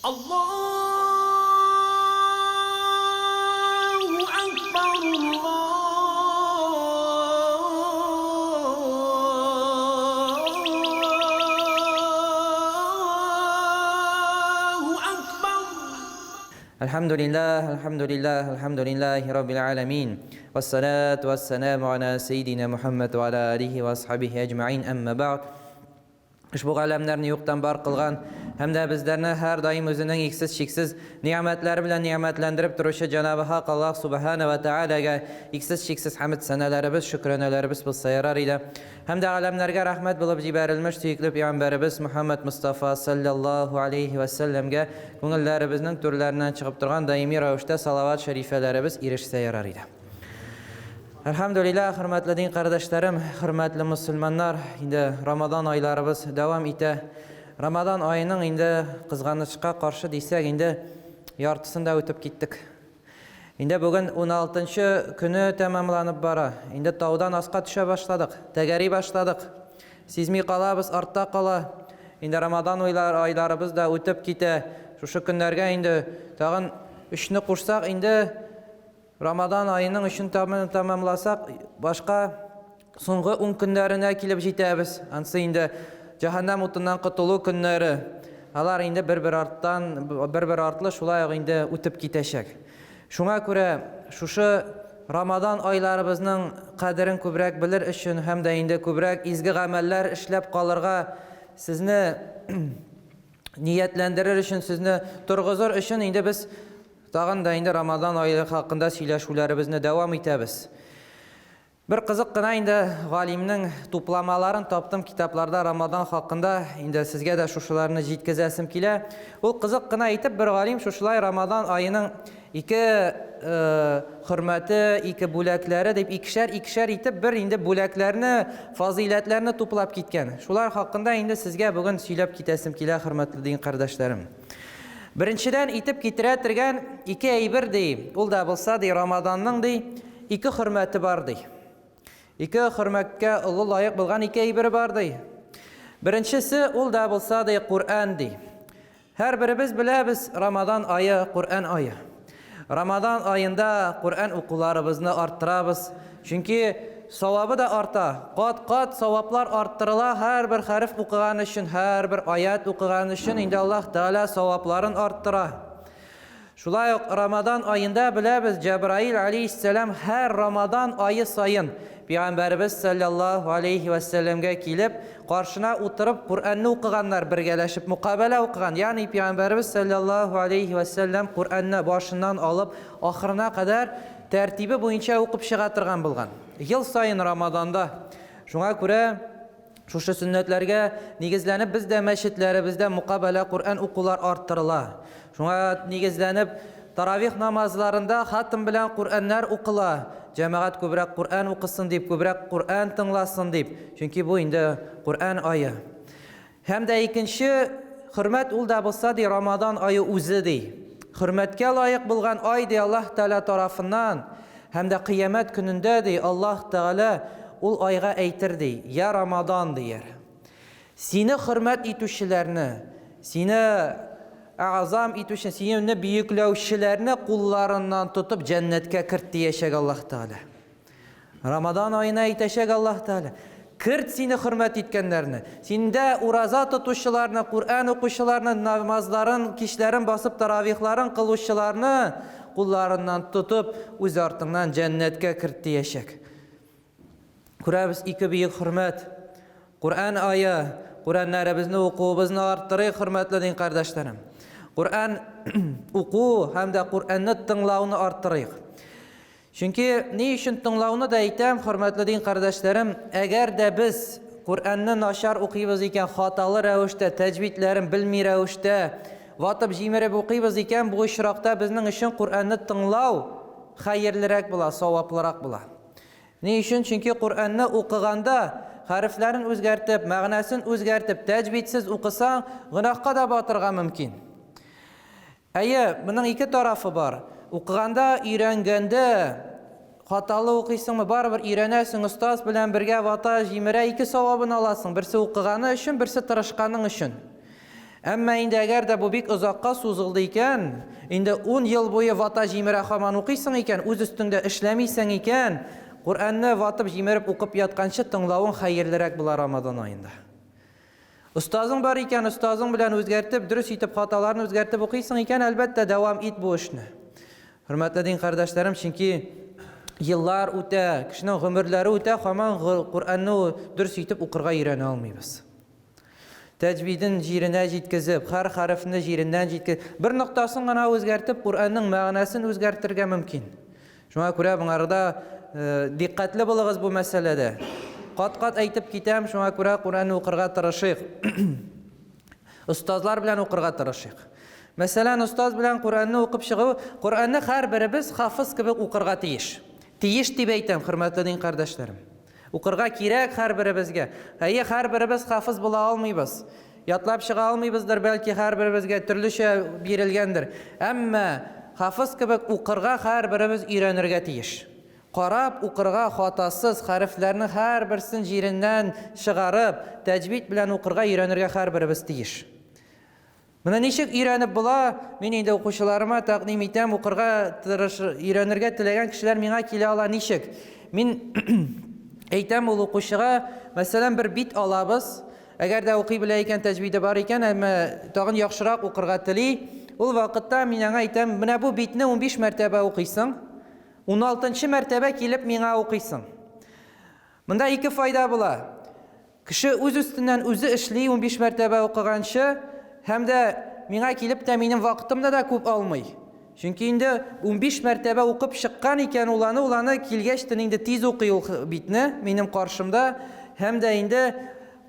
Allahu Akbar Allahu Akbar. Әлхәмдүлилләһ, әлхәмдүлилләһ, әлхәмдүлилләһи раббил галәмин. Вассалату вассаламу аля сәйдина Мухаммад ва аля алихи ва асхабихи әҗмәгыйн, әмма бәгъд. Ошбу галәмнәрне юктан бар кылган һәм дә безләрне һәрдаим үзенең иксез-чиксез нигъмәтләре белән нигъмәтләндереп торучы Җәнабы Хак Аллаһ Субхана вә Тәгаләгә иксез-чиксез хәмед-сәналәребез, шөкранәләребез булса ярар иде. Һәм дә галәмнәргә рәхмәт булып җибәрелмеш сөекле пәйгамбәребез Мөхәммәд Мостафа салләллаһу алейһи вә сәлләмгә күңелләребезнең түрләреннән чыгып торган даими рәвештә салават шәрифәләребез ирешсә ярар иде. Әлхәмдүлилләһ, хөрмәтле дин кардәшләрем, хөрмәтле мөселманнар, инде Рамадан айларыбыз дәвам итә. Рамадан аеның инде кызганычка каршы дисәк, инде яртысын да үтеп киттек. Инде бүген 16 көне тәмамланып бара. Инде таудан аска төшә башладык, тәгәри башладык. Сизми калабыз, артта кала. Инде Рамадан айларыбыз да үтеп китә. Шушы көннәргә инде тагын өчне кушсак, инде Рамадан аеның өчен тәмамласак, башка соңгы ун көннәренә килеп җитәбез. Ансы инде җәһәннәм утыннан котылу көннәре. Алар инде бер-бер арттан, бер-бер артлы шулай ук инде үтеп китәчәк. Шуңа күрә шушы Рамадан айларыбызның кадерен күбрәк белер өчен һәм дә инде күбрәк изге гамәлләр эшләп калырга сезне ниятләндерер өчен, сезне торгызыр өчен инде без Тагын да инде Рамазан ае хакында сөйләшүләребезне дәвам итәбез. Бер кызык кына инде галимнең тупламаларын таптым китапларда Рамазан хакында, инде сезгә дә шушыларны җиткезәсем килә. Ул кызык кына итеп бер галим шушылай Рамазан аеның ике хөрмәте, ике бүләкләре дип икешәр-икешәр итеп бер инде бүләкләрне, фазыйләтләрне туплап киткән. Шулар хакында инде сезгә бүген сөйләп китәсем килә, хөрмәтле дин кардәшләрем. Беренчедән итеп китерә тергән ике әйбер, ди, ул да булса, ди, Рамаданның, ди, ике хөрмәте бар, ди. Ике хөрмәткә олы лаек булган ике әйбер бар, ди. Беренчесе, ул да булса, ди, Коръән, ди. Һәрберебез беләбез, Рамадан ае, Коръән ае. Рамадан аенда Коръән укуларыбызны арттырабыз, чөнки савабы да арта. Кат-кат саваплар арттырыла һәрбер хәреф укыган өчен, һәрбер аять укыган өчен инде Аллаһ Тәгалә савапларын арттыра. Шулай ук Рамадан аенда беләбез, Җәбраил алейһиссәлам һәр Рамадан ае саен Пәйгамбәребез салләллаһу алейһи вә сәлләмгә килеп, каршына утырып, Коръәнне укыганнар, бергәләшеп мукабәлә укыган. Ягъни Пәйгамбәребез салләллаһу алейһи вә сәлләм Коръәнне башыннан алып ахырына кадәр тәртибе буенча укып чыга торган булган. Ел саен Рамазанда. Шуңа күрә Шушы сөннәтләргә нигезләнеп без дә мәчетләребездә мукабәлә Коръән укулар арттырыла. Шуңа нигезләнеп таравих намазларында хатм белән Коръәннәр укыла. Җәмәгать күбрәк Коръән укысын дип, күбрәк Коръән тыңласын дип. Чөнки бу инде Коръән ае. Һәм дә икенче хөрмәт ул да булса ди Рамадан ае үзе ди. Хөрмәткә лаек булган ай ди Аллаһ Тәгалә тарафыннан. Һәм дә кыямәт көнендә ди Аллаһ Тәгалә ул айга әйтер ди, Я Рамадан дияр. Сине хөрмәт итүчеләрне, сине әгъзам итүче, сине бөекләүчеләрне кулларыннан тотып җәннәткә керт диячәк Аллаһ Тәгалә. Рамадан аена әйтәчәк Аллаһ Тәгалә, Керт сине хөрмәт иткәннәрне, синдә ураза тотучыларны, Коръән укучыларны, намазларын кичләрен басып таравихларын кылучыларны кулларыннан тотып, үз артыңнан җәннәткә керт диячәк. Күрәбез ике бөек хөрмәт. Коръән ае, Коръәннәребезне укуыбызны арттырыйк, хөрмәтле дин кардәшләрем. Коръән уку һәм дә Коръәнне тыңлауны арттырыйк. Чөнки ни өчен тыңлауны да әйтәм, хөрмәтле дин кардәшләрем, әгәр дә без Коръәнне начар укыйбыз икән, хаталы рәвештә, тәҗвидләрен белми рәвештә, ватып җимереп укыйбыз икән, бу очракта безнең өчен Коръәнне тыңлау хәерлерәк була, саваплырак була. Ни өчен? Чөнки Коръәнне укыганда хәрефләрен үзгәртеп, мәгънәсен үзгәртеп, тәҗвидсез укысаң, гөнаһка да батырга мөмкин. Әйе, моның ике тарафы бар. Укыганда, өйрәнгәндә хаталы укыйсыңмы, барыбер өйрәнәсең, остаз белән бергә вата, җимерә, ике савабын аласың. Берсе укыганы өчен, берсе тырышканың өчен. Әмма инде әгәр дә бу бик озакка сузылды икән, инде ун ел буе вата җимерә һаман укыйсың икән, үз өстеңдә эшләмисең икән, Коръәнне ватып җимереп укып ятканчы тыңлавың хәерлерәк була Рамазан аенда. Остазың бар икән, остазың белән үзгәртеп, дөрес итеп хаталарны үзгәртеп укыйсың икән, әлбәттә, дәвам ит бу эшне. Хөрмәтле дин кардәшләрем, чөнки еллар үтә, кешенең гомерләре үтә, һаман Коръәнне дөрес итеп укырга өйрәнә алмыйбыз. Тәҗвиден җиренә җиткезеп, һәр хәрефне җиреннән җиткезеп, бер ноктасын гына үзгәртеп, Коръәннең мәгънәсен үзгәртергә мөмкин. Шуңа күрә моңарда дикъкатьле булыгыз бу мәсьәләдә. Кат-кат әйтеп китәм, шуңа күрә Коръәнне укырга тырышыйк. Остазлар белән укырга тырышыйк. Мәсәлән, остаз белән Коръәнне укып чыгу, Коръәнне һәрберебез хафиз кебек укырга тиеш. Тиеш дип әйтәм, хөрмәтле дин кардәшләрем. Укырга кирәк һәрберебезгә. Әйе, һәрберебез хафиз була алмыйбыз. Ятлап чыга алмыйбыздыр, бәлки һәрберебезгә төрлечә бирелгәндер. Әмма хафиз кебек укырга һәрберебез өйрәнергә тиеш. Карап укырга хатасыз, хәрефләрнең һәрберсен җиреннән чыгарып, тәҗвид белән укырга өйрәнергә һәрберебез тиеш. Моны ничек өйрәнеп була? Мин инде укучыларыма тәкъдим итәм, укырга тырыш, өйрәнергә теләгән кешеләр миңа килә ала ничек? Мин әйтәм ул укучыга, мәсәлән, бер бит алабыз, әгәр дә укый белә икән, тәҗвиде бар икән, әмма тагын яхшырак укырга тели, ул вакытта мин аңа әйтәм, менә бу битне 15 мәртәбә укыйсың, 16 мәртәбә килеп миңа укыйсың. Монда ике файда була. Кеше үз өстеннән үзе эшли 15 мәртәбә укыганчы, һәм дә миңа килеп тә минем вакытымны да күп алмый. Чөнки инде 15 мәртәбә укып чыккан икән ул аны, ул аны килгәч тен инде тиз укый ул битне минем каршымда, һәм дә инде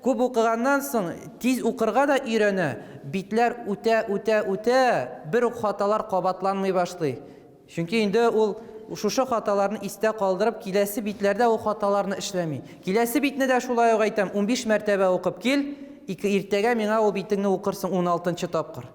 күп укыганнан соң тиз укырга да өйрәнә, битләр үтә, үтә, үтә, бер үк хаталар кабатланмый башлый. Чөнки инде ул шушы хаталарны истә калдырып, киләсе битләрдә ул хаталарны эшләми. Киләсе битне дә шулай ук әйтәм, 15 мәртәбә укып кил, ике иртәгә миңа ул битеңне укырсың 16 тапкыр.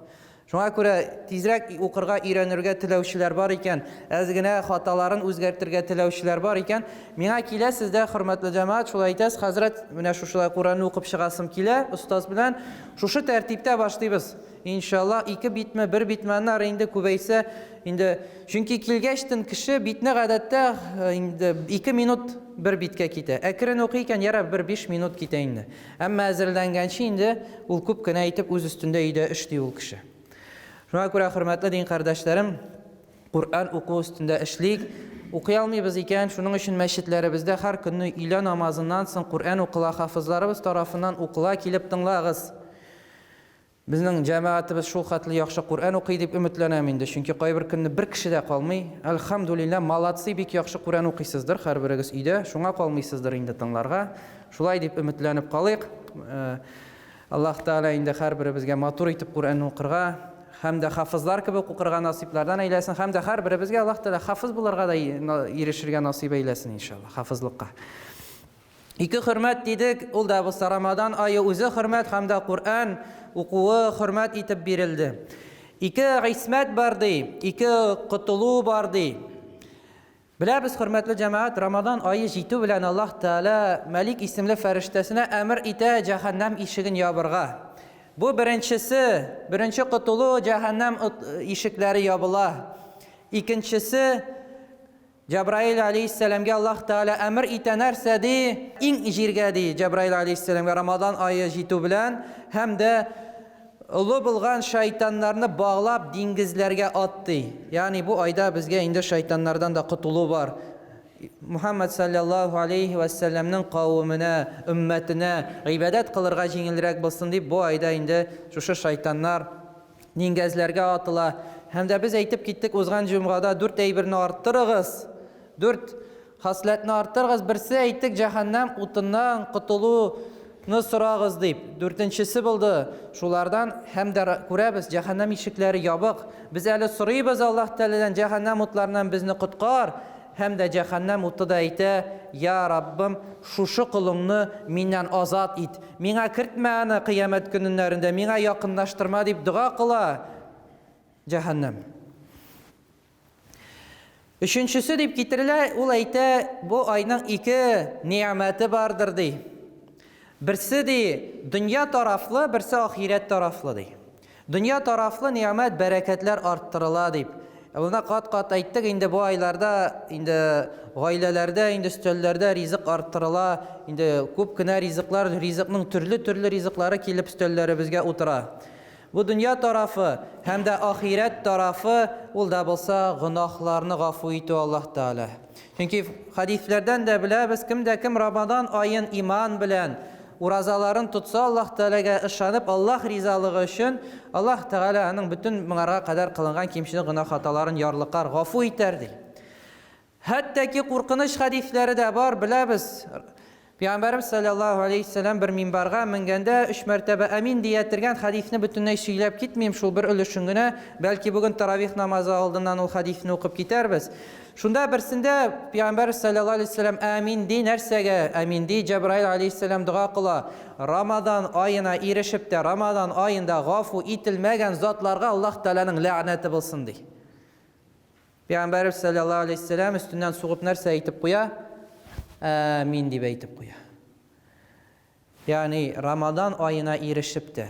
Шуңа күрә тизрәк укырга өйрәнергә теләүчеләр бар икән, әз генә хаталарын үзгәртергә теләүчеләр бар икән, миңа киләсез дә, хөрмәтле җәмәгать, шулай әйтәсез, хәзрәт, менә шушылай Коръәнне укып чыгасым килә, остаз белән шушы тәртиптә башлыйбыз. Иншалла, ике битме, бер битме, аннары инде күбәйсә, инде, чөнки килгәчтен кеше битне гадәттә э, инде ике минут бер биткә китә. Әкрен укый икән, ярар, бер биш минут китә инде. Әмма әзерләнгәнче инде ул күп кенә итеп үз өстендә өйдә эшли ул кеше. Шуңа күрә, хөрмәтле дин кардәшләрем, Коръән уку өстендә эшлик. Укый алмыйбыз икән, шуның өчен мәчетләребездә һәр көнне өйлә намазыннан соң Коръән укыла, хафизларыбыз тарафыннан укыла, килеп тыңлагыз. Безнең җәмәгатебез шул хәтле яхшы Коръән укый дип өметләнәм инде, чөнки кайбер көнне бер кеше дә калмый. Әлхәмдүлилләһ, молодцы, бик яхшы Коръән укыйсыздыр һәрберегез өйдә, шуңа калмыйсыздыр инде тыңларга. Шулай дип өметләнеп калыйк. Э, Аллаһ Тәгалә инде һәрберебезгә матур итеп Коръәнне укырга һәм дә хафизлар кебек укырга насыйплардан әйләсен, һәм дә һәрберебезгә Аллаһ Тәгалә хафиз булырга да ирешергә насыйп әйләсен, иншаллаһ, хафизлыкка. Ике хөрмәт дидек, ул да булса Рамадан ае үзе хөрмәт һәм дә Коръән укуы хөрмәт итеп бирелде. Ике гыйсмәт бар ди, ике котылу бар ди. Беләбез, хөрмәтле җәмәгать, Рамадан ае җитү белән Аллаһ Тәгалә Мәлик исемле фәрештәсенә әмер итә җәһәннәм ишеген ябырга. Бу беренчесе, беренче котылу җәһәннәм ишекләре ябыла. Икенчесе, Җәбраил алейһиссәламгә Аллаһ Тәгалә әмер итә нәрсә ди? Иң җиргә ди Җәбраил алейһиссәламгә Рамазан ае җитү белән һәм дә олы булган шайтаннарны баглап диңгезләргә ат ди. Ягъни бу айда безгә инде шайтаннардан да котылу бар. Мухаммад саллаллаһу алейһи вә сәлләмнең кавеменә, өммәтенә гыйбадәт кылырга җиңелрәк булсын дип бу айда инде шушы шайтаннар Диңгезләргә атыла. Һәм дә без әйтеп киттек узган җомгада дүрт әйберне арттырыгыз. Дүрт хасләтне арттырыгыз. Берсе әйттек җәһәннәм утыннан котылуны сорагыз дип. Дүртенчесе булды. Шулардан һәм дә күрәбез, җәһәннәм ишекләре ябык. Без әле сорыйбыз Аллаһ Тәгаләдән җәһәннәм утларыннан безне коткар. Һәм дә җәһәннәм уты да әйтә, Я Раббым, шушы колыңны миннән азат ит. Миңа кертмә аны кыямәт көненнәрендә, миңа якынлаштырма, дип дога кыла җәһәннәм. Өченчесе дип китерелә, ул әйтә, бу айның ике ни'мәте бардыр, ди. Берсе, ди, дөнья тарафлы, берсе ахирәт тарафлы, ди. Дөнья тарафлы нигъмәт, бәрәкәтләр арттырыла дип. Моны кат-кат әйттек, инде бу айларда инде гаиләләрдә, инде өстәлләрдә ризык арттырыла, инде күп кенә ризыклар, ризыкның төрле-төрле ризыклары килеп өстәлләребезгә утыра. Бу дөнья тарафы һәм дә ахирәт тарафы, ул да булса гөнаһларны гафу итү Аллаһ Тәгалә. Чөнки хәдисләрдән дә беләбез, кем дә кем Рамадан аен иман белән, уразаларын тотса, Аллаһ Тәгаләгә ышанып, Аллаһ ризалыгы өчен, Аллаһ Тәгалә аның бөтен моңарга кадәр кылынган кимчелек гөнаһ хаталарын ярлыкар, гафу итәр, ди. Хәтта ки куркыныч хәдисләре дә бар, беләбез. Пәйгамбәребез салләллаһу алейһи ва сәлләм бер минбарга менгәндә өч мәртәбә амин дия тергән хәдисне бөтенләй сөйләп китмим, шул бер өлешен генә, бәлки бүген таравих намазы алдыннан ул хәдисне укып китәрбез. Шунда берсендә Пәйгамбәребез салләллаһу алейһи ва сәлләм амин ди, нәрсәгә амин ди? Җәбраил алейһиссәлам дога кыла. Рамадан аена ирешеп тә, Рамадан аенда гафу ителмәгән затларга Аллаһ Тәгаләнең ләгънәте булсын ди. Пәйгамбәребез салләллаһу алейһи ва сәлләм өстеннән сугып нәрсә әйтеп куя? Амин дип әйтеп куя. Ягъни Рамадан аена ирешеп тә,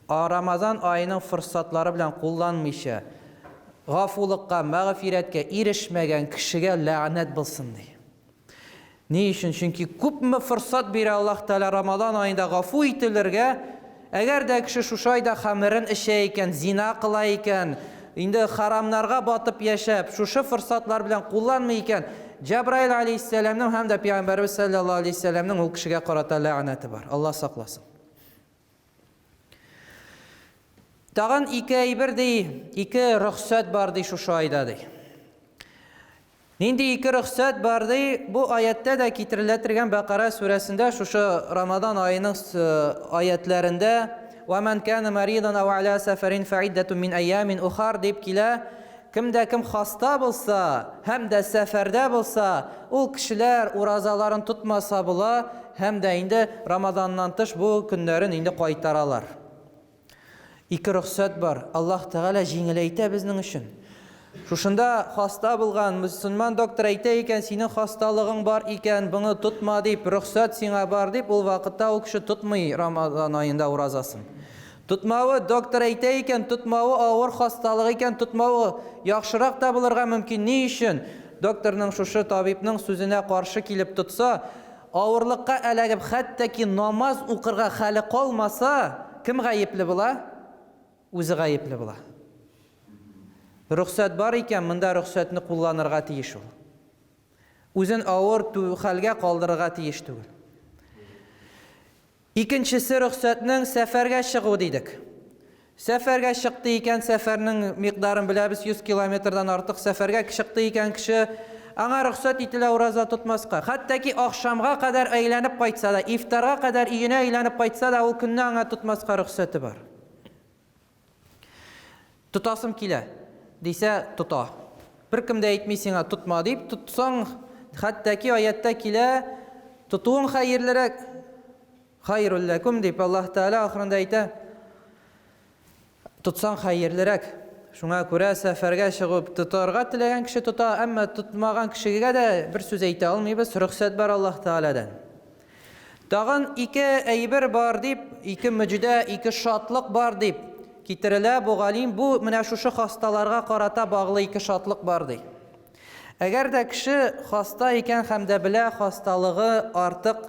а Рамазан аеның форсатлары белән кулланмыйча, гафулыкка, мәгъфирәткә ирешмәгән кешегә ләгънәт булсын ди. Ни өчен? Чөнки күпме форсат бирә Аллаһ Тәгалә Рамазан аенда гафу ителергә, әгәр дә кеше шушы айда хәмерен эчә икән, зина кыла икән, инде харамнарга батып яшәп, шушы форсатлар белән кулланмый икән, Җәбраил алейһиссәламнең һәм дә Пәйгамбәребез салләллаһу алейһи вәсәлләмнең ул кешегә карата ләгънәте бар. Аллаһ сакласын. Тагын ике әйбер ди, ике рөхсәт бар ди шушы айда ди. Нинди ике рөхсәт бар ди, бу аятьтә дә китерелә торган Бәкара сүрәсендә шушы Рамадан аеның аятләрендә Ва ман кана маридан ау аля сәфәрин фәиддәтун мин әйямин ухар дип килә. Кем дә кем хаста булса һәм дә сәфәрдә булса, ул кешеләр уразаларын тотмаса була һәм дә инде Рамаданнан тыш бу көннәрен инде кайтаралар. Ике рөхсәт бар. Аллаһ Тәгалә җиңеләйтә безнең өчен. Шушында хаста булган мөселман доктор әйтә икән, синең хасталыгың бар икән, моны тотма дип, рөхсәт сиңа бар дип, ул вакытта ул кеше тотмый Рамазан аенда уразасын. Тотмавы, доктор әйтә икән, тотмавы авыр хасталык икән, тотмавы яхшырак та булырга мөмкин. Ни өчен? Докторның шушы табибның сүзенә каршы килеп тотса, Авырлыкка эләгеп, хәтта ки намаз укырга хәле калмаса, кем гаепле була? Үзе гаепле була. Рөхсәт бар икән, монда рөхсәтне кулланырга тиеш ул. Үзен авыр хәлгә калдырырга тиеш түгел. Икенчесе рөхсәтнең сәфәргә чыгу дидек. Сәфәргә чыкты икән, сәфәрнең микъдарын беләбез, 100 километрдан артык сәфәргә чыкты икән кеше, аңа рөхсәт ителә ураза тотмаска. Хәтта ки ахшамга кадәр әйләнеп кайтса да, ифтарга кадәр өенә әйләнеп кайтса да, ул көнне аңа тотмаска рөхсәте бар. Тотасым килә, дисә, тота. Беркем дә әйтми сиңа, тотма дип, тотсаң, хәтта ки аятьтә килә, тотуың хәерлерәк, хайрул ләкум дип Аллаһ Тәгалә ахырында әйтә. Тотсаң хәерлерәк. Шуңа күрә сәфәргә чыгып тотарга теләгән кеше тота, әмма тотмаган кешегә дә бер сүз әйтә алмыйбыз, рөхсәт бар Аллаһ Тәгаләдән. Тагын ике әйбер бар дип, ике мөҗдә, ике шатлык бар дип китерелә бу галим. Бу менә шушы хасталарга карата баглы ике шатлык бар ди. Әгәр дә кеше хаста икән һәм дә белә хасталыгы артык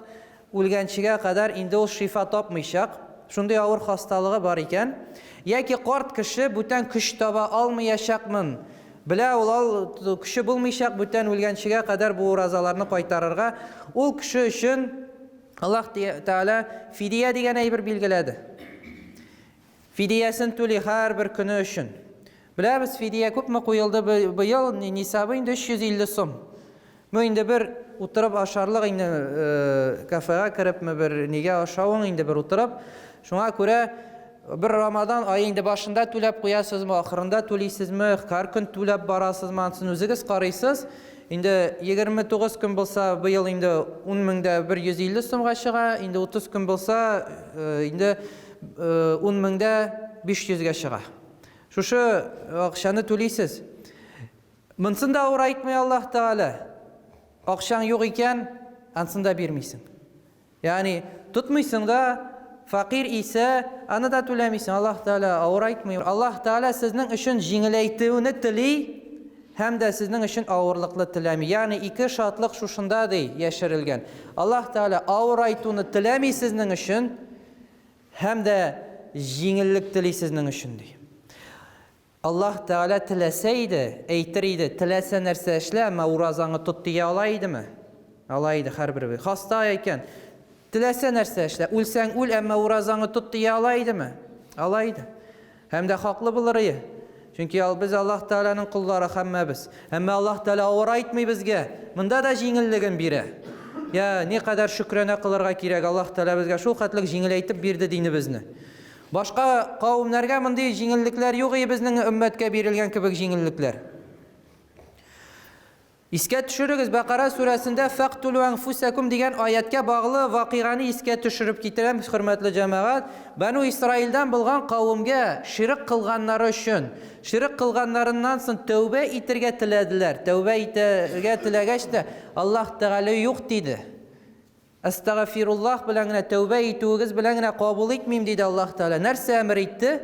үлгәнчегә кадәр инде ул шифа тапмыйчак, шундый авыр хасталыгы бар икән, яки карт кеше бүтән көч таба алмыячакмын, Белә ул, ал, көче булмыйчак бүтән үлгәнчегә кадәр бу уразаларны кайтарырга. Ул кеше өчен Аллаһ Тәгалә фидия дигән әйбер билгеләде. Фидиясен түли һәрбер көне өчен. Беләбез, фидия күпме куелды быел, нисабы инде 350 сум. Бу инде бер утырып ашарлык инде кафега керепме бер нигә ашавың инде бер утырып. Шуңа күрә бер Рамадан ае инде башында түләп куясызмы, ахырында түлисезме, һәр көн түләп барасызмы, ансын үзегез карыйсыз. Инде 29 көн булса, быел инде 10 меңдә 150 сумга чыга, инде 30 көн булса, инде 10 меңдә 500гә чыга. Шушы акчаны түлисез. Монсын да авырайтмый Аллаһ Тәгалә. Акчаң юк икән, ансын да бирмисең. Ягъни, тотмыйсың да, Фәкыйрь исә, аны да түләмисең. Аллаһ Тәгалә авырайтмый. Аллаһ Тәгалә сезнең өчен җиңеләйтүне тели һәм дә сезнең өчен авырлыкны теләми. Ягъни ике шатлык шушында ди яшерелгән. Аллаһ Тәгалә авырайтуны теләми сезнең өчен һәм дә җиңеллек тели сезнең өчен ди. Аллаһ Тәгалә теләсә иде, әйтер иде, теләсә нәрсә эшлә, әмма уразаңы тот дия ала идеме? Ала иде һәрберебез. Хаста икән, теләсә нәрсә эшлә, үлсәң үл, әмма уразаңы тот дия ала идеме? Ала иде. Һәм дә хаклы булыр ие. Чөнки ал без Аллаһ Тәгаләнең коллары һәммәбез. Әмма Аллаһ Тәгалә авырайтмый безгә. Монда да җиңеллеген бирә. Я, никадәр шөкранә кылырга кирәк, Аллаһ Тәгалә безгә шул хәтлек җиңеләйтеп бирде динебезне. Башка кавемнәргә мондый җиңеллекләр юк ие безнең өммәткә бирелгән кебек җиңеллекләр. Искә төшерегез, Бәкара сүрәсендә фәктулу әнфусәкум дигән аяткә баглы вакыйганы искә төшереп китерәм, хөрмәтле җәмәгать. Бану Исраилдән булган кавемгә ширек кылганнары өчен, ширек кылганнарыннан соң тәүбә итергә теләделәр. Тәүбә итәргә теләгәч тә, Аллаһ Тәгалә юк диде. Әстәгафируллаһ белән генә тәүбә итүегез белән генә кабул итмим, диде Аллаһ Тәгалә. Нәрсә әмер итте?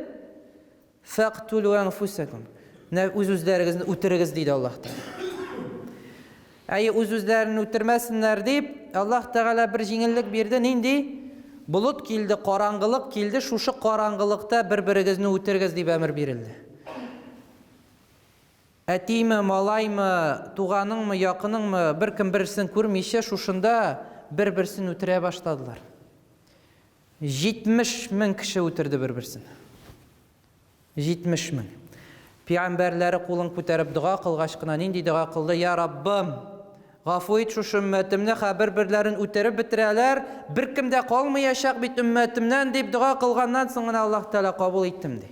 Фәктулу әнфусәкум. Менә үз-үзләрегезне үтерегез, диде Аллаһ Тәгалә. Әйе, үз-үзләрен үтермәсеннәр дип, Аллаһ Тәгалә бер җиңеллек бирде. Нинди? Болыт килде, караңгылык килде, шушы караңгылыкта бер-берегезне үтерегез дип әмер бирелде. Әтиме, малаймы, туганыңмы, якыныңмы, беркем берсен күрмичә, шушында бер-берсен үтерә башладылар. 70 мең кеше үтерде бер-берсен. 70 мең. Пигамбәрләре кулын күтәреп дога кылгач кына нинди дога кылды? Я Раббым, гафу ит шушы өммәтемне, хә бер-берләрен үтереп бетерәләр, беркем дә калмаячак бит өммәтемнән, дип дога кылганнан соң гына Аллаһ Тәгалә кабул иттем, ди.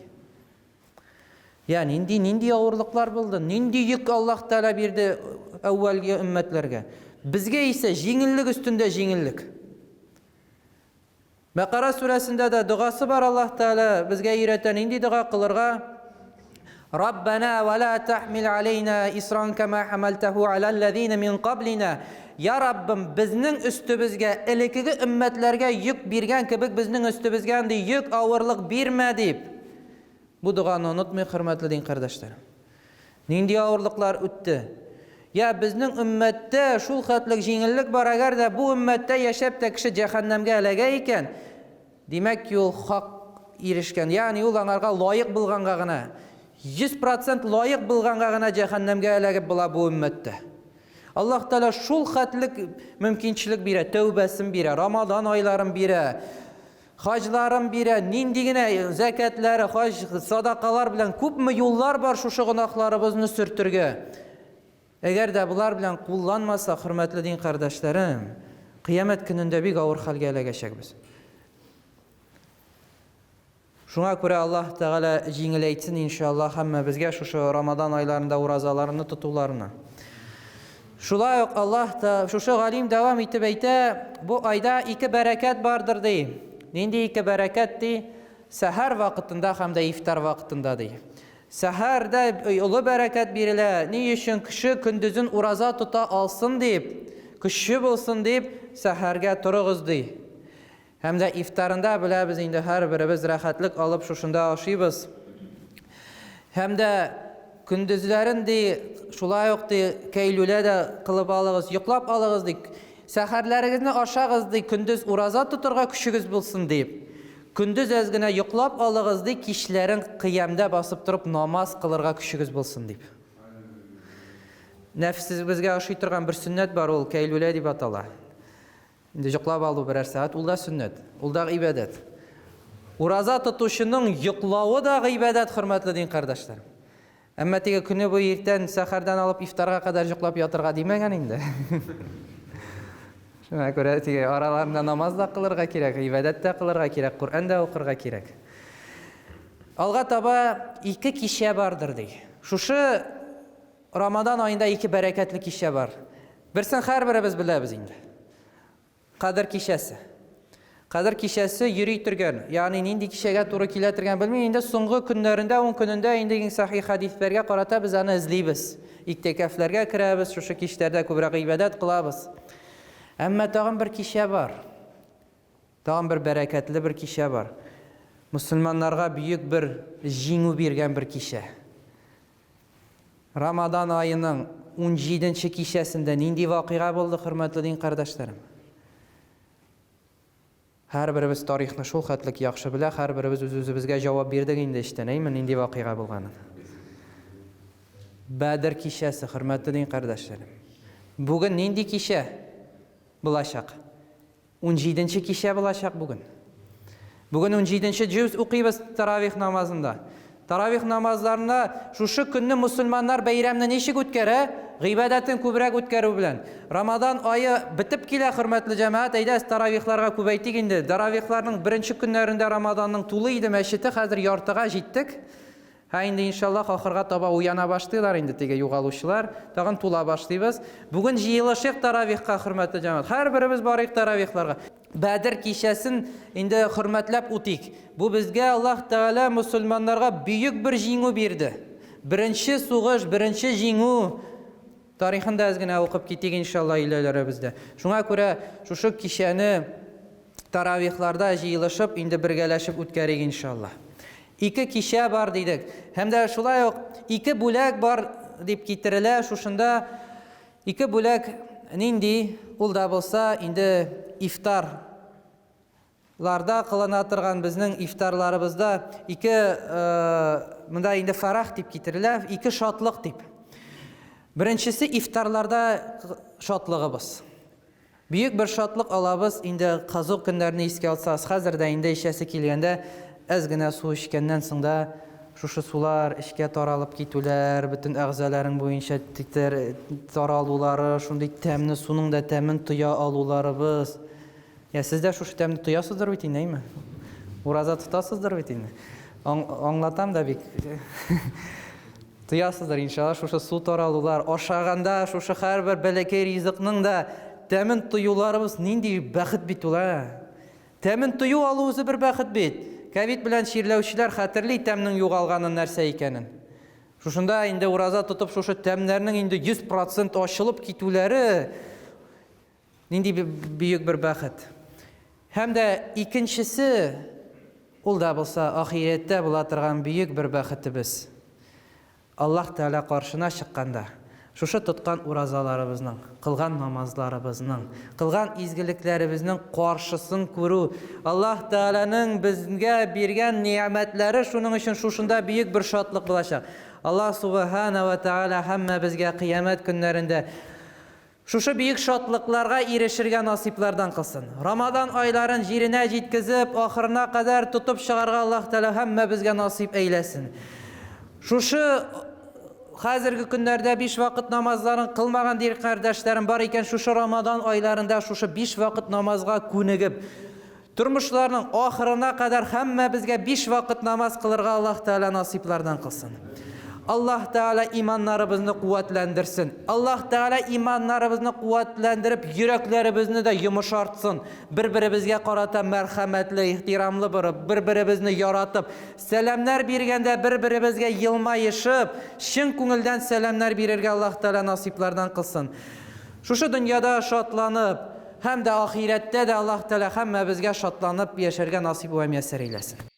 Я, нинди, нинди авырлыклар булды, нинди йөк Аллаһ Тәгалә бирде әүвәлге өммәтләргә. Безгә исә җиңеллек өстендә җиңеллек. Бәкара сүрәсендә дә догасы бар Аллаһ Тәгалә безгә өйрәтә нинди дога кылырга. Раббана ва ла тахмил алейна исран кама хамалтаху алаллазина мин каблина. Я Раббым, безнең өстебезгә элеккеге өммәтләргә йөк биргән кебек безнең өстебезгә андый йөк, авырлык бирмә дип. Бу доганы онытмыйк, хөрмәтле дин кардәшләр. Нинди авырлыклар үтте? Я, безнең өммәттә шул хәтлек җиңеллек бар, әгәр дә бу өммәттә яшәп тә кеше җәһәннәмгә эләгә икән, димәк ки ул хак ирешкән, ягъни ул аңарга лаек булганга гына, 100% лаек булганга гына җәһәннәмгә эләгеп була бу өммәттә. Аллаһ Тәгалә шул хәтлек мөмкинчелек бирә, тәүбәсен бирә, Рамадан айларын бирә, Хаҗларын бирә, нинди генә зәкятләре, хаҗ, садакалар белән күпме юллар бар шушы гөнаһларыбызны сөртергә. Әгәр дә болар белән кулланмасак, хөрмәтле дин кардәшләрем, кыямәт көнендә бик авыр хәлгә эләгәчәкбез. Шуңа күрә Аллаһ Тәгалә җиңеләйтсен, иншаллаһ, һәммәбезгә шушы Рамадан айларында уразаларны тотуларны. Шулай ук Аллаһ та шушы галим дәвам итеп әйтә, бу айда ике бәрәкәт бардыр ди. Нинди ике бәрәкәт ди? Сәхәр вакытында һәм дә ифтар вакытында ди. Сәхәрдә олы бәрәкәт бирелә. Ни өчен кеше көндезен ураза тота алсын дип, көче булсын дип, сәхәргә торыгыз ди. Һәм дә ифтарында беләбез инде һәрберебез рәхәтлек алып шушында ашыйбыз. Һәм дә көндезләрен ди, шулай ук ди, кәйлүлә дә кылып алыгыз, йоклап алыгыз ди. Сәхәрләрегезне ашагыз ди, көндез ураза тотырга көчегез булсын дип. Көндез әз генә йоклап алыгыз ди, кичләрен кыямда басып торып намаз кылырга көчегез булсын дип. Нәфсебезгә ошый торган бер сөннәт бар, ул кәйлүлә дип атала. Инде йоклап алу берәр сәгать, ул да сөннәт, ул да гыйбадәт. Ураза тотучының йоклавы да гыйбадәт, хөрмәтле дин кардәшләр. Әмма теге көне буе иртән сәхәрдән алып ифтарга кадәр йоклап ятырга димәгән инде. Шуңа күрә теге араларында намаз да кылырга кирәк, гыйбадәт тә кылырга кирәк, Коръән дә укырга кирәк. Алга таба ике кичә бардыр ди. Шушы Рамадан аенда ике бәрәкәтле кичә бар. Берсен һәрберебез беләбез инде. Кадер кичәсе. Кадер кичәсе йөри торган, ягъни нинди кичәгә туры килә торган белмим, инде соңгы көннәрендә, ун көнендә инде иң сахих хәдисләргә карата без аны эзлибез. Иктикафләргә керәбез, шушы кичләрдә күбрәк гыйбадәт кылабыз. Әмма тагын бер кичә бар. Тагын бер бәрәкәтле бер кичә бар. Мөселманнарга бөек бер җиңү биргән бер кичә. Рамадан аеның унҗиденче кичәсендә нинди вакыйга булды, хөрмәтле дин кардәшләрем? Һәрберебез тарихны шул хәтлек яхшы белә, һәрберебез үз-үзебезгә җавап бирдек инде эчтән, әйме, нинди вакыйга булганын. Бәдер кичәсе, хөрмәтле дин кардәшләрем. Бүген нинди кичә булачак? Унҗиденче кичә булачак бүген. Бүген унҗиденче җүз укыйбыз таравих намазында. Таравих намазларында шушы көнне мусульманнар бәйрәмне ничек үткәрә? Гыйбадәтен күбрәк үткәрү белән. Рамадан ае бетеп килә, хөрмәтле җәмәгать, әйдәгез таравихларга күбәйтик инде. Таравихларның беренче көннәрендә Рамаданның тулы иде мәчете, хәзер яртыга җиттек. Һә, инде иншаллаһ ахырга таба уяна башлыйлар инде теге югалучылар, тагын тула башлыйбыз. Бүген җыелышыйк таравихка, хөрмәтле җәмәгать. Һәрберебез барыйк таравихларга. Бәдер кичәсен инде хөрмәтләп үтик. Бу безгә Аллаһ Тәгалә мөселманнарга бөек бер җиңү бирде. Беренче сугыш, беренче җиңү тарихын да әз генә укып китик иншалла өйләләребездә. Шуңа күрә шушы кичәне таравихларда җыелышып, инде бергәләшеп үткәрик иншалла. Ике кичә бар дидек. Һәм дә шулай ук ике бүләк бар дип китерелә. Шушында ике бүләк нинди? Ул да булса инде ифтар ларда кылына торган безнең ифтарларыбызда ике монда инде фарах дип китерелә, ике шатлык дип. Беренчесе ифтарларда шатлыгыбыз. Бөек бер шатлык алабыз, инде кызу көннәрне искә алсагыз, хәзер дә инде эчәсе килгәндә, әз генә су эчкәннән соң да, шушы сулар эчкә таралып китүләр, бөтен әгъзаларың буенча таралулары, шундый тәмне, суның да тәмен тоя алуларыбыз. Я, сез дә шушы тәмне тоясыздыр бит инде, әйме? Ураза тотасыздыр бит инде. Аңлатам да бик. Тоясыздыр, иншалла, шушы су таралулар, ашаганда шушы һәрбер бәләкәй ризыкның да тәмен тоюларыбыз нинди бәхет бит ул, ә? Тәмен тою алу үзе бер бәхет бит. Ковид белән чирләүчеләр хәтерли тәмнең югалганын нәрсә икәнен. Шушында инде ураза тотып шушы тәмнәрнең инде 100% ачылып китүләре Нинди бөек бер бәхет. Һәм дә икенчесе, ул да булса ахирәттә була торган бөек бер бәхетебез. Аллаһ Тәгалә каршына чыкканда, шушы тоткан уразаларыбызның, кылган намазларыбызның, кылган изгелекләребезнең каршысын күрү, Аллаһ Тәгаләнең безгә биргән нигъмәтләре шуның өчен шушында бөек бер шатлык булачак. Аллаһ Субхана ва Тәгалә һәммәбезгә кыямәт көннәрендә Шушы бөек шатлыкларга ирешергә насыйплардан кылсын. Рамадан айларын җиренә җиткезеп, ахырына кадәр тотып чыгарга Аллаһ Тәгалә һәммәбезгә насыйп әйләсен. Шушы хәзерге көннәрдә биш вакыт намазларын кылмаган дин кардәшләрем бар икән, шушы Рамадан айларында шушы биш вакыт намазга күнегеп, Тормышларының ахырына кадәр һәммәбезгә биш вакыт намаз кылырга Аллаһ Тәгалә насыйплардан кылсын. Аллаһ Тәгалә иманнарыбызны куәтләндерсен. Аллаһ Тәгалә иманнарыбызны куәтләндереп, йөрәкләребезне дә йомышартсын. Бер-беребезгә карата мәрхәмәтле, ихтирамлы булып, бер-беребезне яратып, сәламнәр биргәндә бер-беребезгә елмаешып, чын күңелдән сәламнәр бирергә Аллаһ Тәгалә насыйплардан кылсын. Шушы дөньяда шатланып, һәм дә ахирәттә дә Аллаһ Тәгалә һәммәбезгә шатланып яшәргә насыйп вә мияссәр әйләсен.